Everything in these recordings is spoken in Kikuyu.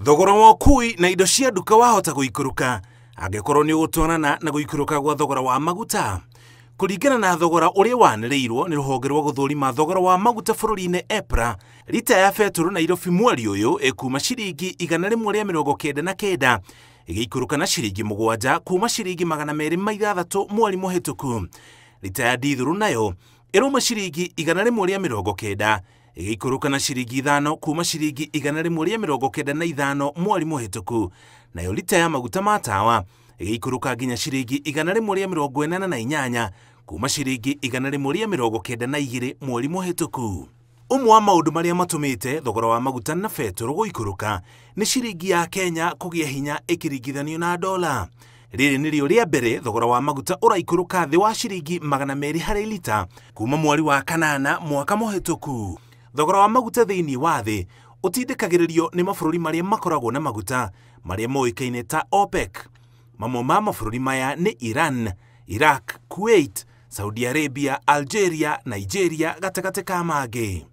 Thogora wa ũkui na indo cia nduka wahota gũikũrũka angĩkorwo nĩ ũgũtwarana na gũikũrũka gwa thogora wa maguta. Kũringana na thogora ũrĩa wanĩrĩirwo nĩ rũhonge rwa gũthũrima thogora wa maguta bũrũri-inĩ EPRA, rita ya betũrũ Nairobi mweri ũyũ ĩkuma ciringi 199 ĩgĩikũrũka na ciringi 7 kuma ciringi 206 mweri mũhĩtũku. Rita ya ndithũrũ nayo ĩrauma ciringi 190 ĩgĩikũrũka na ciringi 5 kuma ciringi 195 mweri mũhĩtũku. Nayo rita ya maguta ma tawa ĩgĩikũrũka nginya ciringi 188 kuma ciringi 192 mweri mũhĩtũku. Ũmwe wa maũndũ marĩa matũmĩte thogora wa maguta na betũrũ gũikũrũka nĩ ciringi ya Kenya kũgĩa hinya ĩkĩringithanio na dola. Rĩrĩ nĩrĩo rĩa mbere thogora wa maguta ũraikũrũka thĩ wa ciringi 200 harĩ lita kuma mweri wa 8 mwaka mũhĩtũku. Thogora wa maguta thĩinĩ wa thĩ ũtindĩkagĩrĩrio nĩ mabũrũri marĩa makoragwo na maguta marĩa moĩkaine ta OPEC. Mamwe ma mabũrũri maya nĩ Iran, Iraq, Kuwait, Saudi Arabia, Algeria, Nigeria gatagatĩ ka mangĩ.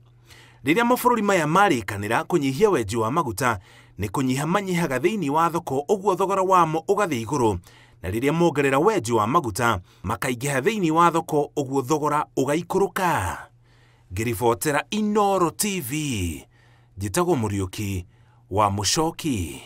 Rĩrĩa mabũrũri maya marĩkanĩra kũnyihia wenji wa maguta nĩ kũnyiha manyihaga thĩinĩ wa thoko, ũguo thogora wamo ũgathiĩ igũrũ, na rĩrĩa mongerera wenji wa maguta makaingĩha thĩinĩ wa thoko, ũguo thogora ũgaikũrũka. Ngĩribotera Inooro TV, njĩtagwo Mũriũki wa Mũcoki.